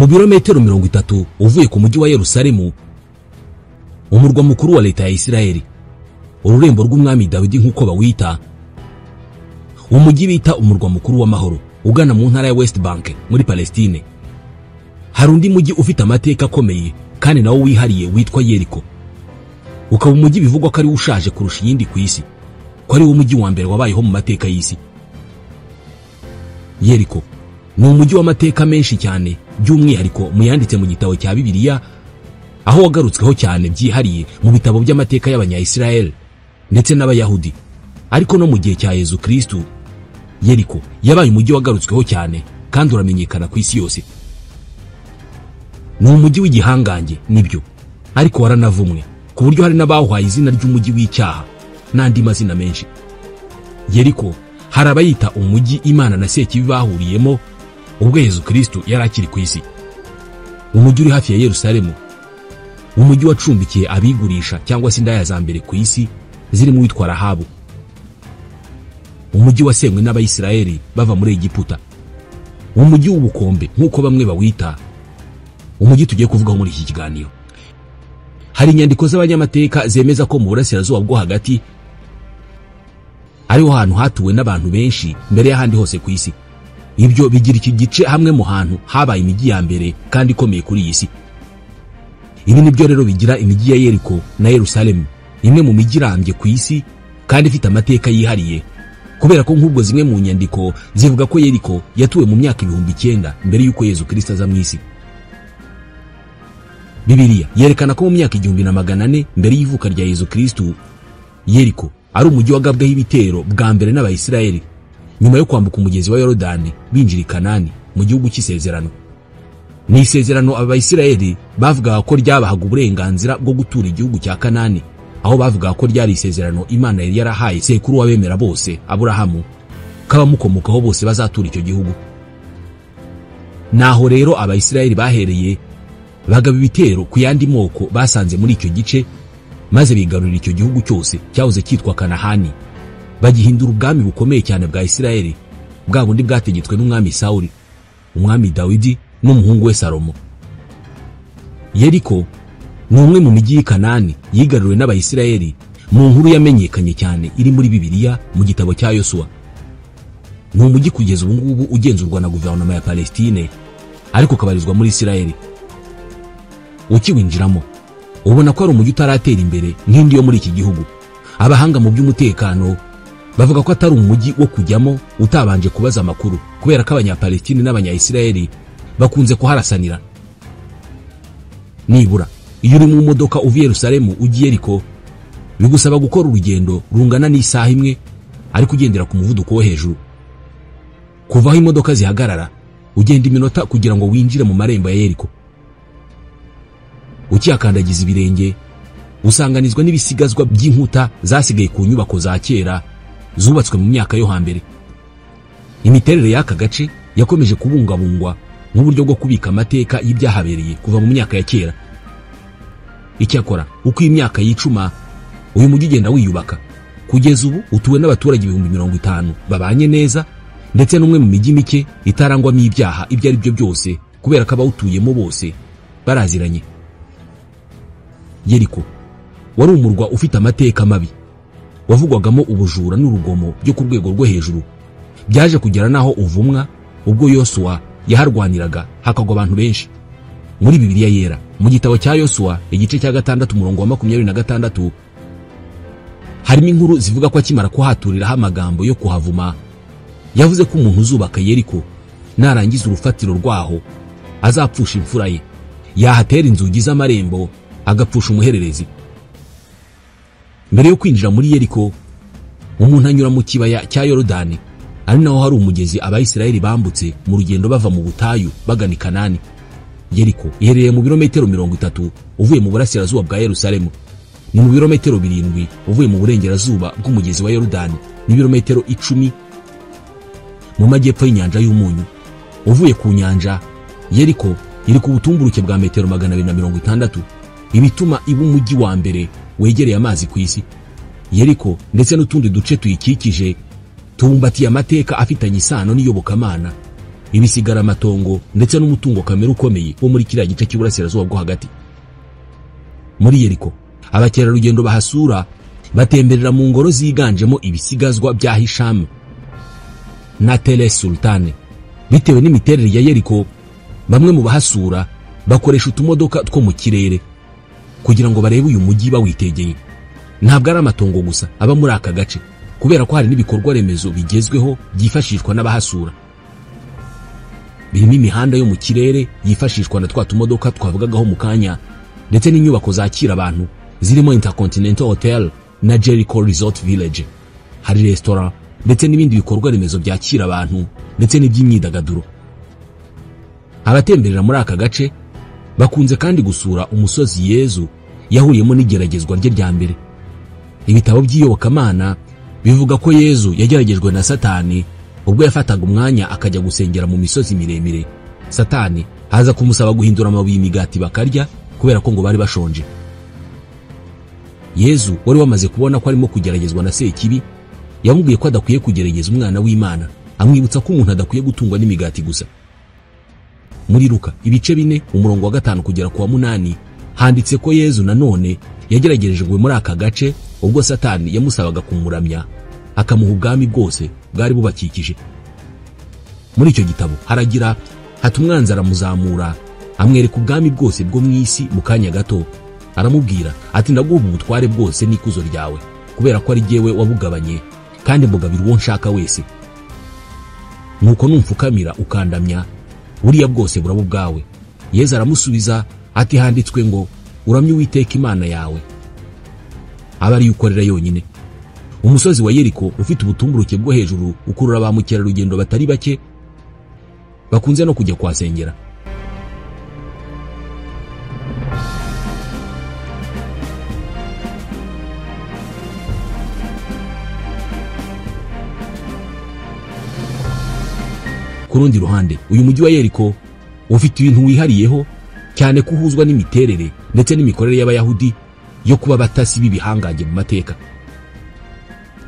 Mu birometero 30 uvuye ku mujyi wa Yerusalemu, umurwa mukuru wa leta ya Isirayeli, ururembo rw'umwami Dawidi nk'uko bawita, umujyi bita umurwa mukuru w'amahoro ugana mu ntara ya West Bank muri Palestine, hari undi mujyi ufite amateka akomeye kandi nawo wihariye witwa Yeriko. Ukaba umujyi bivugwa ko ari ushaje kurusha iyindi ku isi, ko ari wo mujyi wa mbere wabayeho mu mateka y'isi. Yeriko ni umujyi w'amateka menshi cyane, by'umwihariko mu yanditse mu gitabo cya Bibiliya, aho wagarutsweho cyane byihariye mu bitabo by'amateka y'Abanya-Israel ndetse n'Abayahudi. Ariko no mu gihe cya Yezu Kristu, Yeriko yabaye umujyi wagarutsweho cyane kandi uramenyekana ku isi yose. Ni umujyi w'igihangange nibyo, ariko waranavumwe ku buryo hari n'abawuhaye izina ry'umujyi w'icyaha n'andi mazina menshi. Yeriko hari abayita umujyi Imana na Sekibi bahuriyemo ubwo Yezu Kristu yari akiri ku isi. Umujyi uri hafi ya Yerusalemu, umujyi wacumbikiye abigurisha cyangwa se indaya za mbere ku isi zirimo uwitwa Rahabu. Umujyi wasenywe n'Abayisiraheli bava muri Egiputa, umujyi w'ubukombe nk'uko bamwe bawita, umujyi tugiye kuvugaho muri iki kiganiro. Hari inyandiko z'abanyamateka zemeza ko mu burasirazuba bwo hagati ariho hantu hatuwe n'abantu benshi mbere y'ahandi hose ku isi. Ibyo bigira iki gice hamwe mu hantu habaye imijyi ya mbere kandi ikomeye kuri iyi si. Ibi nibyo rero bigira imijyi ya Yeriko na Yerusalemu imwe mu mijyi irambye ku isi kandi ifite amateka yihariye, kubera ko nk'ubwo zimwe mu nyandiko zivuga ko Yeriko yatuwe mu myaka 9000 mbere y'uko Yezu Kristo aza mu isi. Bibiliya yerekana ko mu myaka 1400 mbere y'ivuka rya Yezu Kristo, Yeriko ari umujyi wagabweho ibitero bwa mbere n'Abayisiraheli nyuma yo kwambuka umugezi wa Yorodani binjira i Kanani mu gihugu cy'isezerano. Ni isezerano Abayisiraheli bavugaga ko ryabahaga uburenganzira bwo gutura igihugu cya Kanani, aho bavugaga ko ryari isezerano Imana yari yarahaye sekuru w'abemera bose Aburahamu, ko abamukomokaho bose bazatura icyo gihugu. Naho rero Abayisiraheli bahereye bagaba ibitero ku yandi moko basanze muri icyo gice, maze bigarurira icyo gihugu cyose cyahoze cyitwa Kanahani, bagihindura ubwami bukomeye cyane bwa Isirayeli, bwa bundi bwategetswe n'umwami Sawuli, umwami Dawidi n'umuhungu we Salomo. Yeriko ni umwe mu mijyi y'i Kanani yigaruriwe n'Abayisiraheli mu nkuru yamenyekanye cyane iri muri Bibiliya mu gitabo cya Yosuwa. Ni umujyi kugeza ubu ngubu ugenzurwa na guverinoma ya Palestine, ariko ukabarizwa muri Isirayeli. Ukiwinjiramo ubona ko ari umujyi utaratera imbere nk'indi yo muri iki gihugu. Abahanga mu by'umutekano bavuga ko atari umujyi wo kujyamo utabanje kubaza amakuru, kubera ko Abanyapalestine n'Abanyayisiraheli bakunze kuharasanira. Nibura iyo uri mu modoka uva i Yerusalemu ugiye Yeriko, bigusaba gukora urugendo rungana n'isaha imwe, ariko ugendera ku muvuduko wo hejuru. Kuva aho imodoka zihagarara ugenda iminota kugira ngo winjire mu marembo ya Yeriko. Ukihakandagiza ibirenge usanganizwa n'ibisigazwa by'inkuta zasigaye ku nyubako za kera zubatswe mu myaka yo hambere. Imiterere y'aka gace yakomeje kubungabungwa nk'uburyo bwo kubika amateka y'ibyahabereye kuva mu myaka ya kera. Icyakora uko imyaka yicuma, uyu mujyi ugenda wiyubaka. Kugeza ubu utuwe n'abaturage 50,000 babanye neza, ndetse n'umwe mu mijyi mike itarangwamo ibyaha ibyo ari byo byose, kubera ko abawutuyemo bose baraziranye. Yeriko wari umurwa ufite amateka mabi, wavugwagamo ubujura n'urugomo byo ku rwego rwo hejuru. Byaje kugera naho uvumwa ubwo Yosuwa yaharwaniraga hakagwa abantu benshi. Muri Bibiliya yera mu gitabo cya Yosuwa igice cya 6 umurongo wa 26 harimo inkuru zivuga ko akimara kuhaturiraho amagambo yo kuhavuma, yavuze ko umuntu uzubaka Yeriko narangiza urufatiro rwaho azapfusha imfura ye, yahatera inzugi z'amarembo agapfusha umuhererezi. Mbere yo kwinjira muri Yeriko, umuntu anyura mu kibaya cya Yorodani, ari naho hari umugezi Abayisiraheli bambutse mu rugendo bava mu butayu bagana i Kanani. Yeriko iherereye mu birometero 30 uvuye mu burasirazuba bwa Yerusalemu, ni mu birometero 7 uvuye mu burengerazuba bw'umugezi wa Yorodani, n'ibirometero 10 mu majyepfo y'inyanja y'umunyu. Uvuye ku nyanja, Yeriko iri ku butumburuke bwa metero 260, ibituma iba umujyi wa mbere wegereye amazi ku isi. Yeriko ndetse n'utundi duce tuyikikije tubumbatiye amateka afitanye isano n'iyobokamana ibisigara amatongo ndetse n'umutungo kamere ukomeye wo muri kiriya gice cy'uburasirazuba bwo hagati. Muri Yeriko abakerarugendo bahasura batemberera mu ngoro ziganjemo ibisigazwa bya Hisham na Tele Sultane. Bitewe n'imiterere ya Yeriko, bamwe mu bahasura bakoresha utumodoka two mu kirere kugira ngo barebe uyu mujyi bawitegeye. Ntabwo ari amatongo gusa aba muri aka gace, kubera ko hari n'ibikorwa remezo bigezweho byifashishwa n'abahasura, birimo imihanda yo mu kirere yifashishwa na twa tumodoka twavugagaho mu kanya, ndetse n'inyubako zakira abantu zirimo Intercontinental Hotel na Jericho Resort Village. Hari restaurant ndetse n'ibindi bikorwa remezo byakira abantu ndetse n'iby'imyidagaduro. Abatemberera muri aka gace bakunze kandi gusura umusozi Yezu yahuriyemo n'igeragezwa rye rya mbere. Ibitabo by'iyobokamana bivuga ko Yezu yageragejwe na Satani ubwo yafataga umwanya akajya gusengera mu misozi miremire. Satani aza kumusaba guhindura amabuye imigati bakarya kubera ko ngo bari bashonje. Yezu wari wamaze kubona ko arimo kugeragezwa na Sekibi, yamubwiye ko adakwiye kugerageza umwana w'Imana, amwibutsa ko umuntu adakwiye gutungwa n'imigati gusa. Muri Luka ibice 4 umurongo wa 5 kugera ku wa 8 handitse ko Yezu nanone yageragerejwe muri aka gace ubwo Satani yamusabaga kumuramya akamuha ubwami bwose bwari bubakikije. Muri icyo gitabo haragira hati umwanzi aramuzamura amwereka ubwami bwose bwo mu isi mu kanya gato, aramubwira ati ndaguha ubutware bwose n'ikuzo ryawe, kubera ko ari jyewe wabugabanye kandi mbugabira uwo nshaka wese. Nuko numfukamira ukandamya, buriya bwose buraba ubwawe. Yezu aramusubiza ati handitswe ngo uramye Uwiteka Imana yawe, aba ari ukorera yonyine. Umusozi wa Yeriko ufite ubutumburuke bwo hejuru ukurura ba mukerarugendo batari bake bakunze no kujya kuhasengera. Ku rundi ruhande, uyu mujyi wa Yeriko ufite ibintu wihariyeho cyane kuhuzwa n'imiterere ndetse n'imikorere y'Abayahudi yo kuba abatasi b'ibihangange mu mateka.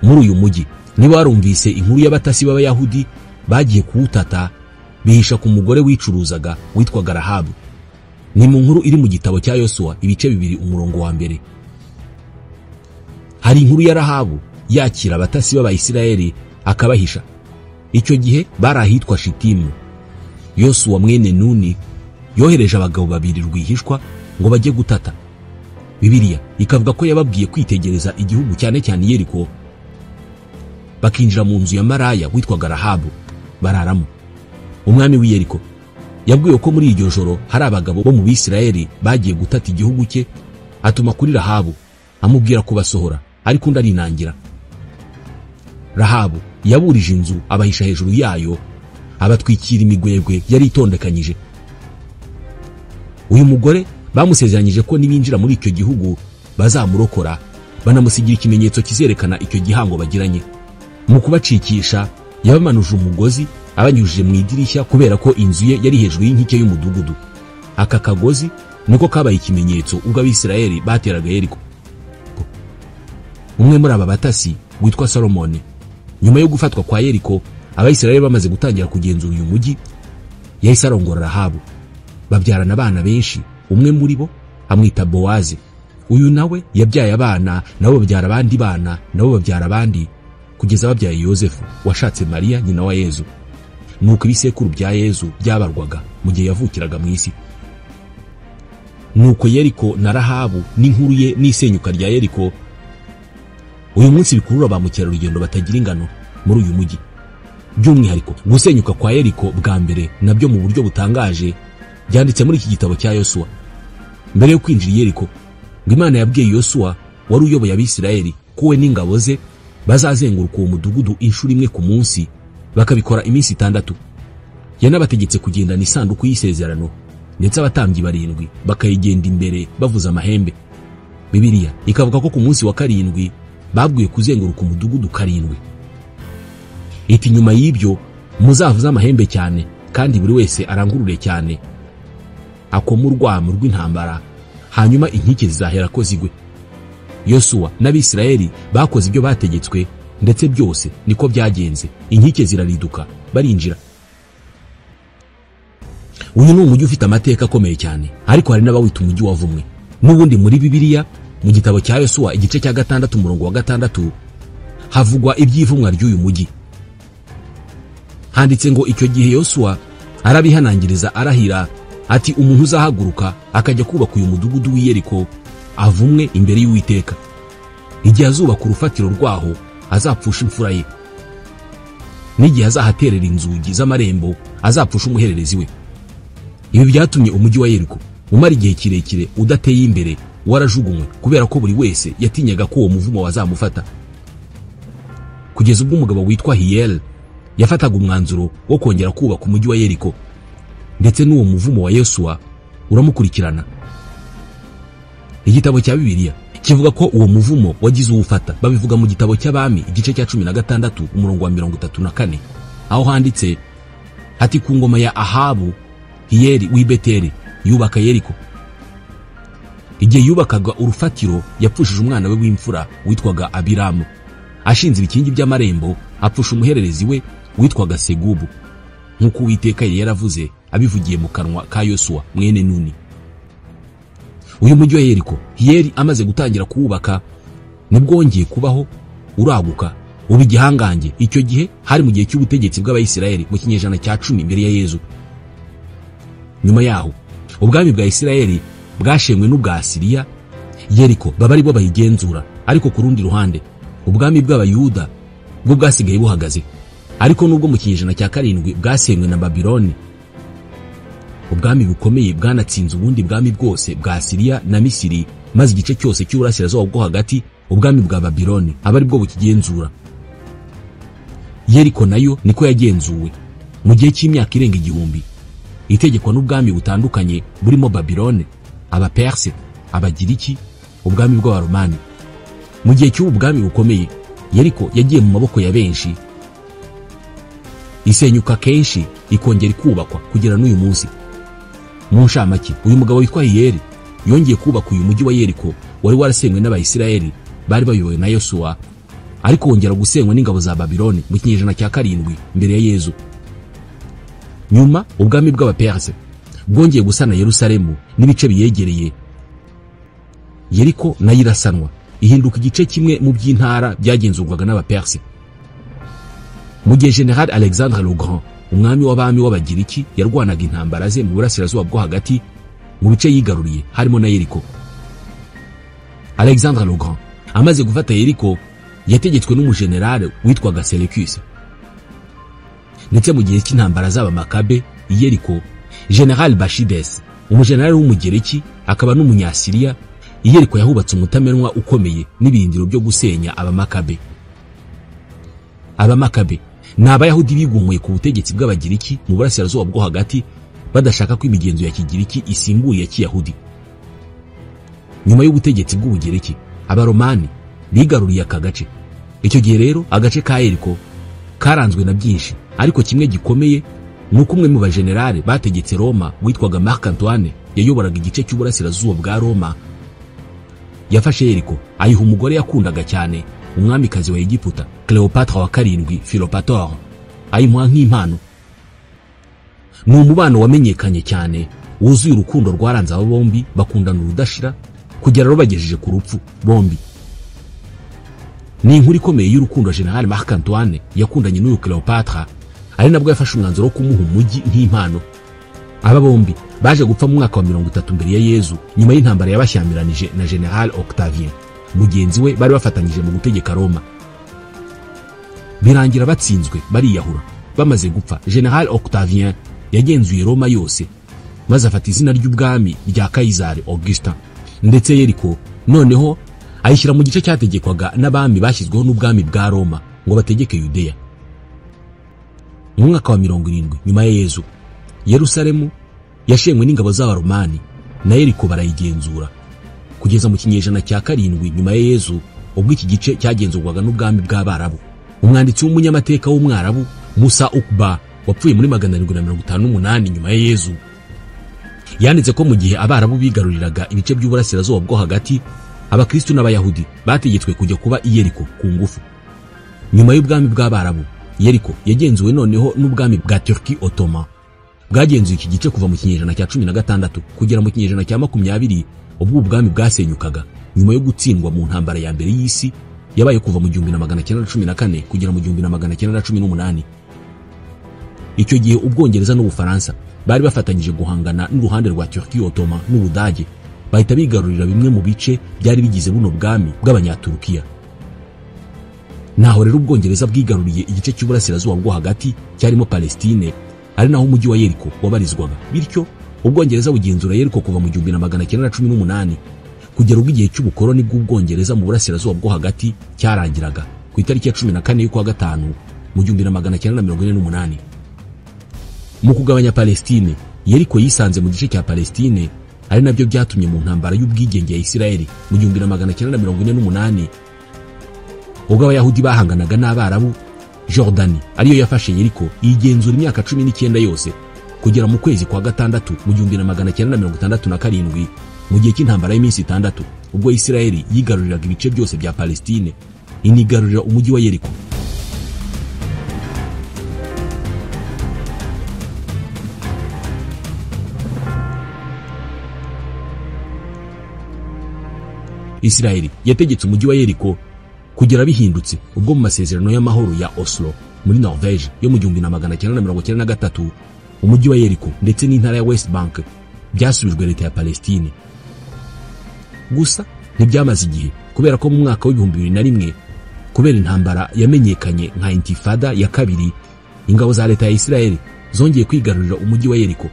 Muri uyu mujyi niba warumvise inkuru y'abatasi b'Abayahudi bagiye kuwutata bihisha ku mugore wicuruzaga witwaga Rahabu. Ni mu nkuru iri mu gitabo cya Yosuwa ibice 2 umurongo wa 1. Hari inkuru ya Rahabu yakira abatasi b'Abayisiraheli akabahisha. Icyo gihe bari ahitwa Shitimu. Yosuwa mwene Nuni yohereje abagabo babiri rwihishwa ngo bajye gutata. Bibiliya ikavuga ko yababwiye kwitegereza igihugu cyane cyane Yeriko, bakinjira mu nzu ya maraya witwaga Rahabu bararamo. Umwami w'i Yeriko yabwiwe ko muri iryo joro hari abagabo bo mu Bisirayeli bagiye gutata igihugu cye, atuma kuri Rahabu amubwira kubasohora, ariko undi arinangira. Rahabu yaburije inzu abahisha hejuru yayo, abatwikira imigwegwe yari itondekanyije. Uyu mugore bamusezeranyije ko nibinjira muri icyo gihugu bazamurokora, banamusigira ikimenyetso kizerekana icyo gihango bagiranye. Mu kubacikisha yabamanuje umugozi abanyujije mu idirishya, kubera ko inzu ye yari hejuru y'inkike y'umudugudu. Aka kagozi niko kabaye ikimenyetso ubwo Abisirayeli bateraga Yeriko. Umwe muri aba batasi witwa Salomoni, nyuma yo gufatwa kwa Yeriko, Abayisirayeli bamaze gutangira kugenzura uyu mujyi, yahise arongora Rahabu, babyarana abana benshi. Umwe muri bo amwita Bowazi. Uyu nawe yabyaye abana, nabo babyara abandi bana, nabo babyara abandi, kugeza babyaye Yosefu washatse Mariya nyina wa Yezu. Nuko ibisekuru bya Yezu byabarwaga mu gihe yavukiraga mu isi. Nuko Yeriko na Rahabu n'inkuru ye n'isenyuka rya Yeriko uyu munsi bikurura ba mukerarugendo batagira ingano muri uyu mujyi. By'umwihariko gusenyuka kwa Yeriko bwa mbere nabyo mu buryo butangaje byanditse muri iki gitabo cya Yosuwa. Mbere yo kwinjira Yeriko, ngo Imana yabwiye Yosuwa wari uyoboye Abisirayeli ko we n'ingabo ze bazazenguruka uwo mudugudu inshuro imwe ku munsi, bakabikora iminsi 6. Yanabategetse kugendana isanduku y'isezerano, ndetse abatambyi 7 bakayigenda imbere bavuza amahembe. Bibiliya ikavuga ko ku munsi wa 7 babwiye kuzenguruka umudugudu 7. Iti nyuma y'ibyo muzavuze amahembe cyane, kandi buri wese arangurure cyane, akoma urwamo rw'intambara, hanyuma inkike zizahera ko zigwe. Yosuwa n'Abisirayeli bakoze ibyo bategetswe, ndetse byose niko byagenze. Inkike zirariduka barinjira. Uyu ni umujyi ufite amateka akomeye cyane, ariko hari n'abawita umujyi wavumwe. N'ubundi muri Bibiliya mu gitabo cya Yosuwa igice cya 6 umurongo wa 6 havugwa iby'ivumwa ry'uyu mujyi. Handitse ngo icyo gihe Yosuwa arabihanangiriza arahira ati umuntu uzahaguruka akajya kubaka uyu mudugudu w'i Yeriko avumwe imbere y'Uwiteka. Igihe azubaka urufatiro rwaho azapfusha imfura ye, n'igihe azahaterera inzugi z'amarembo azapfusha umuhererezi we. Ibi byatumye umujyi wa Yeriko umara igihe kirekire udateye imbere, warajugunywe kubera ko buri wese yatinyaga ko uwo muvumo wazamufata. Kugeza ubwo umugabo witwa Hiel yafataga umwanzuro wo kongera kubaka umujyi wa Yeriko, ndetse n'uwo muvumo wa Yosuwa uramukurikirana. Igitabo cya Bibiliya kivuga ko uwo muvumo wagize uwufata. Babivuga mu gitabo cy'Abami igice cya 16 umurongo wa 34, aho handitse ati ku ngoma ya Ahabu Hieli w'i Beteli yubaka Yeriko. Igihe yubakaga urufatiro yapfushije umwana we w'imfura witwaga Abiramu, ashinze ibikingi by'amarembo apfusha umuhererezi we witwaga Segubu, nk'uko Uwiteka yari yaravuze abivugiye mu kanwa ka Yosuwa mwene Nuni. Uyu mujyi wa Yeriko Hieli amaze gutangira kuwubaka nibwo wongeye kubaho, uraguka uba igihangange. Icyo gihe hari mu gihe cy'ubutegetsi bw'Abayisiraheli mu kinyejana cya 10 imbere ya Yezu. Nyuma yaho ubwami bwa Isiraheli bwashengwe n'ubwa Asiriya, Yeriko baba ari bo bayigenzura, ariko ku rundi ruhande ubwami bw'Abayuda bwo bwasigaye buhagaze. Ariko nubwo mu kinyejana cya 7 bwasenywe na Babiloni, ubwami bukomeye bwanatsinze ubundi bwami bwose bwa Asiriya na Misiri, maze igice cyose cy'uburasirazuba bwo hagati ubwami bwa Babiloni aba ari bwo bukigenzura. Yeriko nayo niko yagenzuwe mu gihe cy'imyaka irenga 1000, itegekwa n'ubwami butandukanye burimo Babiloni, Abaperse, Abagiriki, ubwami bw'Abaromani. Mu gihe cy'ubu bwami bukomeye, Yeriko yagiye mu maboko ya benshi, isenyuka kenshi ikongera ikubakwa kugera n'uyu munsi. Mu nshamake, uyu mugabo witwa Hieli yongeye kubaka uyu mujyi wa Yeriko wari warasenywe n'Abayisiraheli bari bayobowe na Yosuwa, ariko wongera gusenywa n'ingabo za Babiloni mu kinyejana cya 7 mbere ya Yezu. Nyuma ubwami bw'Abaperse bwongeye gusana Yerusalemu n'ibice biyegereye. Yeriko nayo irasanwa ihinduka igice kimwe mu by'intara byagenzurwaga n'Abaperse. Mu gihe General Alexandre le Grand, umwami w'abami w'Abagiriki, yarwanaga intambara ze mu burasirazuba bwo hagati mu bice yigaruriye harimo na Yeriko. Alexandre le Grand amaze gufata Yeriko yategetswe n'umujenerale witwaga Seleucus. Ndetse mu gihe cy'intambara z'Abamakabe i Yeriko, General Bashides, umujenerali w'Umugereki akaba n'Umunyasiriya, i Yeriko yahubatse umutamenwa ukomeye n'ibirindiro byo gusenya Abamakabe. Abamakabe ni Abayahudi bigumuye ku butegetsi bw'Abagiriki mu burasirazuba bwo hagati, badashaka ko imigenzo ya Kigiriki isimbura iya Kiyahudi. Nyuma y'ubutegetsi bw'Ubugereki, Abaromani bigaruriye aka gace. Icyo gihe rero agace ka Yeriko karanzwe na byinshi, ariko kimwe gikomeye ni uko umwe mu bajenerali bategetse Roma witwaga Marc Antoine yayoboraga igice cy'uburasirazuba bwa Roma. Yafashe Yeriko ayiha umugore yakundaga cyane, umwamikazi wa Egiputa Cleopatra wa 7 Philopator, ayimuha nk'impano. Ni umubano wamenyekanye cyane wuzuye urukundo rwaranze abo bombi, bakundana urudashira kugera rubagejeje ku rupfu bombi. Ni inkuru ikomeye y'urukundo General Marc Antoine yakundanye n'uyu Cleopatra, ari nabwo yafashe umwanzuro wo kumuha umujyi nk'impano. Aba bombi baje gupfa mu mwaka wa 30 mbere ya Yezu, nyuma y'intambara yabashyamiranyije na General Octavien mugenzi we bari bafatanyije mu gutegeka Roma. Birangira batsinzwe bariyahura. Bamaze gupfa, General Octavien yagenzuye Roma yose, maze afata izina ry'ubwami rya Kaisari Augustin, ndetse Yeriko noneho ayishyira mu gice cyategekwaga n'abami bashyizweho n'ubwami bwa Roma ngo bategeke Yudeya. Mu mwaka wa 70 nyuma ya Yezu, Yerusalemu yashenywe n'ingabo z'Abaromani na Yeriko barayigenzura kugeza mu kinyejana cya 7 nyuma ya Yezu, ubwo iki gice cyagenzurwaga n'ubwami bw'Abarabu. Umwanditsi w'umunyamateka w'Umwarabu Musa Ukba wapfuye muri 758 nyuma ya Yezu yanditse ko mu gihe Abarabu bigaruriraga ibice by'uburasirazuba bwo hagati, Abakristo n'Abayahudi bategetswe kujya kuba i Yeriko ku ngufu. Nyuma y'ubwami bw'Abarabu, Yeriko yagenzuwe noneho n'ubwami bwa Turki Ottoman bwagenzuye iki gice kuva mu kinyejana cya 16 kugera mu kinyejana cya 20, ubwo ubwami bwasenyukaga nyuma yo gutsindwa mu ntambara ya mbere y'isi yabaye kuva mu 1914 kugera mu 1918. Icyo gihe Ubwongereza n'Ubufaransa bari bafatanyije guhangana n'uruhande rwa Turquie Ottoman n'Ubudage, bahita bigarurira bimwe mu bice byari bigize buno bwami bw'Abanyaturukiya. Naho rero Ubwongereza bwigaruriye igice cy'uburasirazuba bwo hagati cyarimo Palestine, ari naho umujyi wa Yeriko wabarizwaga. Bityo Ubwongereza bugenzura Yeriko kuva mu 1918 kugera ubwo igihe cy'ubukoloni bw'Ubwongereza mu burasirazuba bwo hagati cyarangiraga ku itariki ya 14 y'ukwa gatanu mu 1948. Mu kugabanya Palestine, Yeriko yisanze mu gice cya Palestine, ari nabyo byatumye mu ntambara y'ubwigenge ya Isirayeli mu 1948 ubwo Abayahudi bahanganaga n'Abarabu, Jordani ariyo yafashe Yeriko yigenzura imyaka 19 yose kugera mu kwezi kwa gatandatu mu 1967, mu gihe cy'intambara y'iminsi 6 ubwo Isirayeli yigaruriraga ibice byose bya Palestine, inigarurira umujyi wa Yeriko. Isirayeli yategetse umujyi wa Yeriko kugera bihindutse ubwo mu masezerano y'amahoro ya Oslo muri Norvège yo mu 1993, umujyi wa Yeriko ndetse n'intara ya West Bank byasubijwe leta ya Palestine. Gusa ntibyamaze igihe kubera ko mu mwaka wa 2001, kubera intambara yamenyekanye nka Intifada ya kabiri, ingabo za leta ya Isirayeli zongeye kwigarurira umujyi wa Yeriko,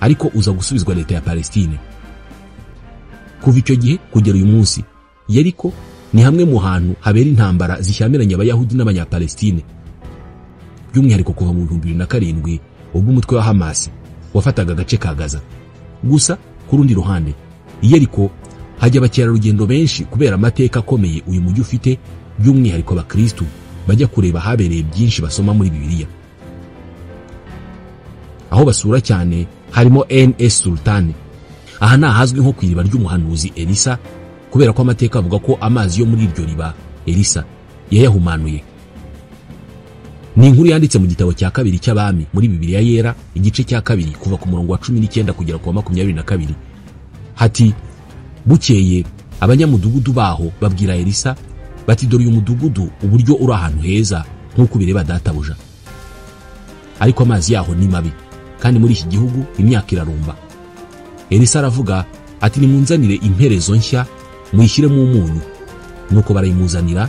ariko uza gusubizwa leta ya Palestine. Kuva icyo gihe kugera uyu munsi, Yeriko ni hamwe mu hantu habera intambara zishyamiranye Abayahudi n'Abanyapalestine, by'umwihariko kuva mu 2007 ubwo umutwe wa Hamas wafataga agace ka Gaza. Gusa ku rundi ruhande, Yeriko hajya abakerarugendo benshi kubera amateka akomeye uyu mujyi ufite, by'umwihariko abakristu bajya kureba habereye byinshi basoma muri Bibiliya. Aho basura cyane harimo N.S. Sultan. Aha ni ahazwi nko ku iriba ry'umuhanuzi Elisa, kubera ko amateka avuga ko amazi yo muri iryo riba Elisa yayahumanuye. Ni inkuru yanditse mu gitabo cya kabiri cy'Abami muri Bibiliya Yera, igice cya kabiri kuva ku murongo wa 19 kugera ku wa 22. Hati: bukeye abanyamudugudu baho babwira Elisa bati, dore uyu mudugudu uburyo uri ahantu heza nk'uko bireba databuja, ariko amazi yaho ni mabi, kandi muri iki gihugu imyaka irarumba. Elisa aravuga ati, nimunzanire imperezo nshya muyishyiremo umunyu. Nuko barayimuzanira,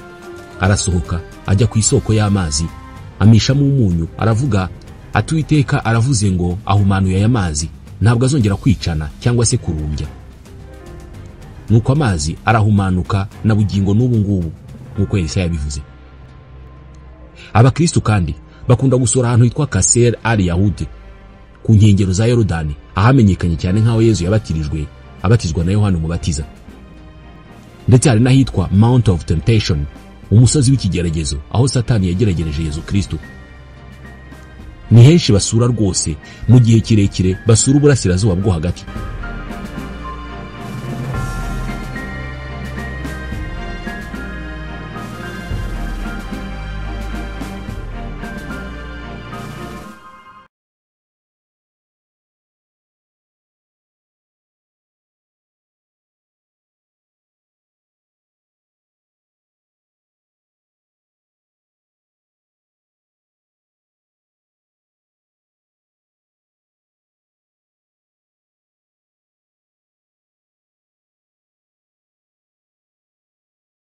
arasohoka ajya ku isoko y'amazi amishamo umunyu, aravuga ati, Uwiteka aravuze ngo ahumanuye aya mazi, ntabwo azongera kwicana cyangwa se kurumbya. Nuko amazi arahumanuka na bugingo n'ubu ngubu, nk'uko Elisa yabivuze. Abakristu kandi bakunda gusura ahantu hitwa Kaser al Yahudi ku nkengero za Yorodani, ahamenyekanye cyane nk'aho Yezu yabatirijwe abatizwa na Yohana Umubatiza. Ndetse hari n'ahitwa Mount of Temptation, umusozi w'ikigeragezo, aho Satani yageragereje Yezu Kristo. Ni henshi basura rwose mu gihe kirekire basura uburasirazuba bwo hagati.